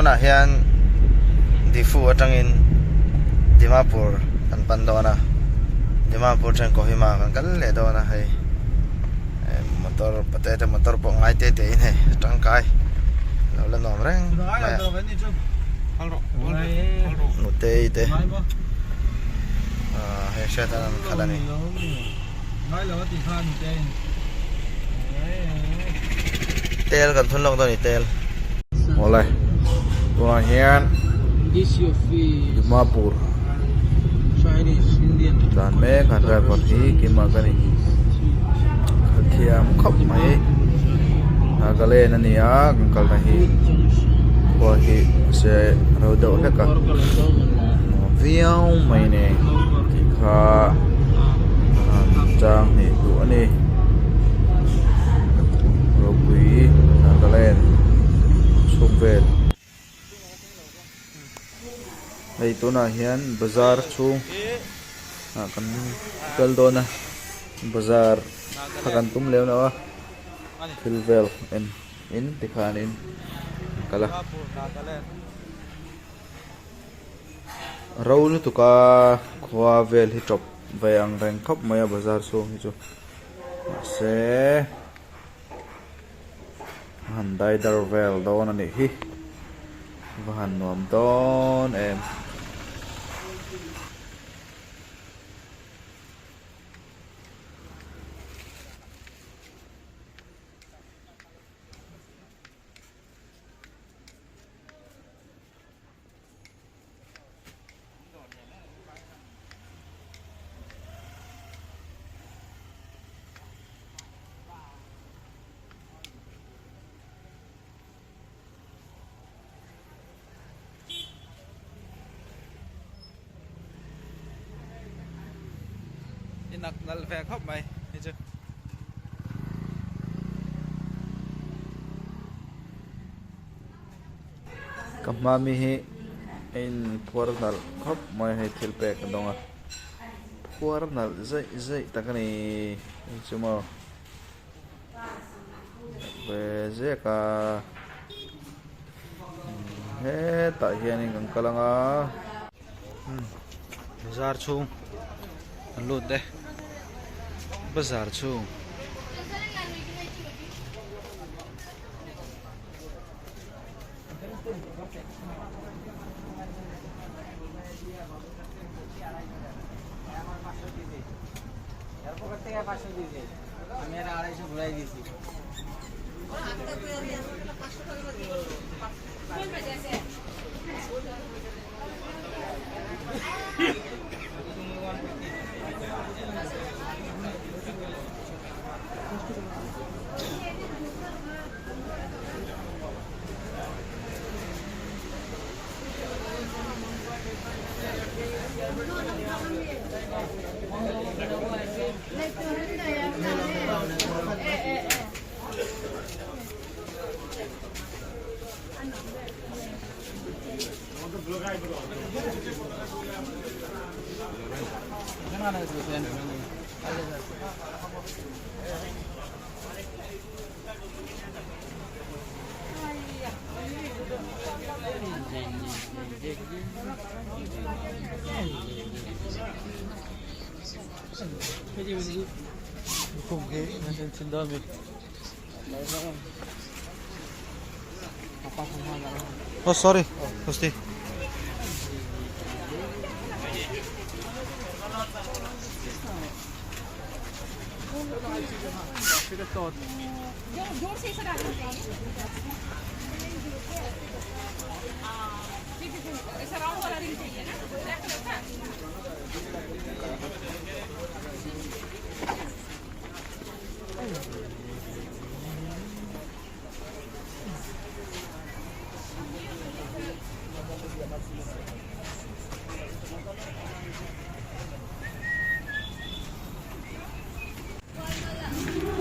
Tunah hian Diphu atangin Dimapur kan pan dawn a, Dimapur atangin Kohima kan kal leh dawn a hei motor pate te motor pawh ngai te te in hei a tangkai lo la nuam reng mai a nutei te ah hei hriat an khalh a ni. Tel kan thun lawk dawn a ni tel. Awle tunah hian Dimapur tlan mek a driver hi keimah ka ni ka thiam khawp mai Nagaland a ni a kan kalna hi khua hi mahse a ro deuh hlek a nuam viau mai a ni tih kha. Chang hnih duh a ni. Ropui Nagaland chhung vel. Hei tunah hian bazar chhung ah kan kal dawn a bazar kha kan tum lem lo a thil vel en in tikhanin an kal a. Ro lutuk a khua vel hi tawp ve ang reng khawp mai a bazar chhung hi chu mahse a han dai dar vel dawn a nih hi va han nuam dawn em. Inak nalh ve khawp mai hei chu. Ka hma mi hi a in phuar nalh khawp mai a hei thil pek a dawng a phuar nalh zaih zaih tak a ni hei chu maw ve zek a hetah hianin kan kal ang a. Bazar chhung an lut e bazar chhung. Oh sorry, Hosti.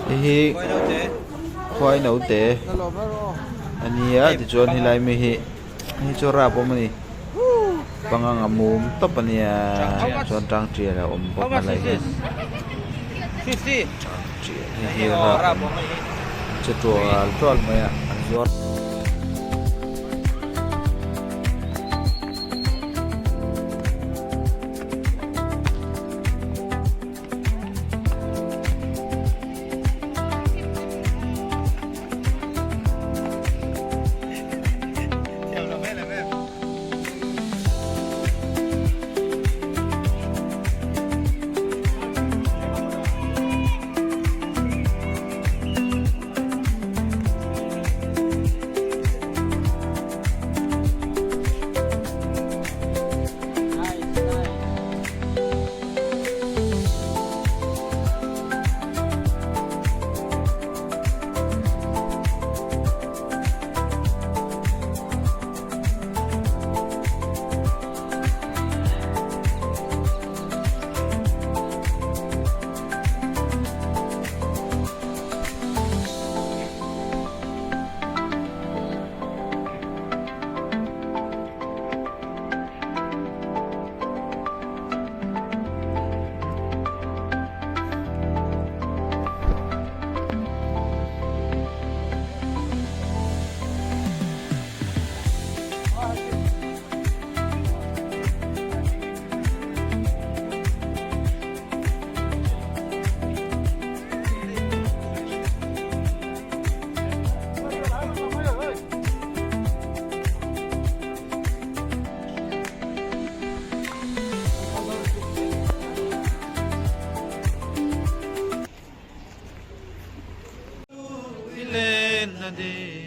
Hei hi khuai naute a ni a tichuan helai mi hi hei chu rap awm a ni pangang a mum tawp a nia chuan tang tial a awm bawk a lai hian tang tial hei hi rap awm che tual tual mai a an zuar. Lenna di.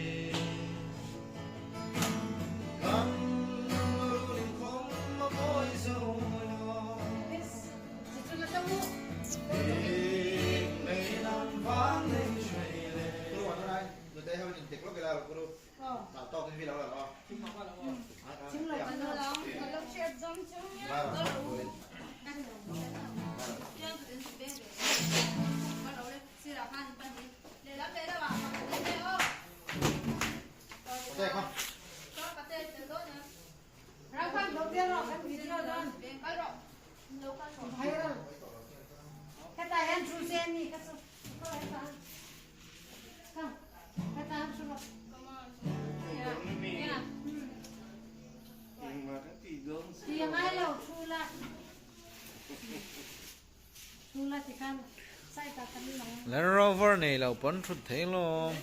Land Rover nei lo pawn thut thei lawm.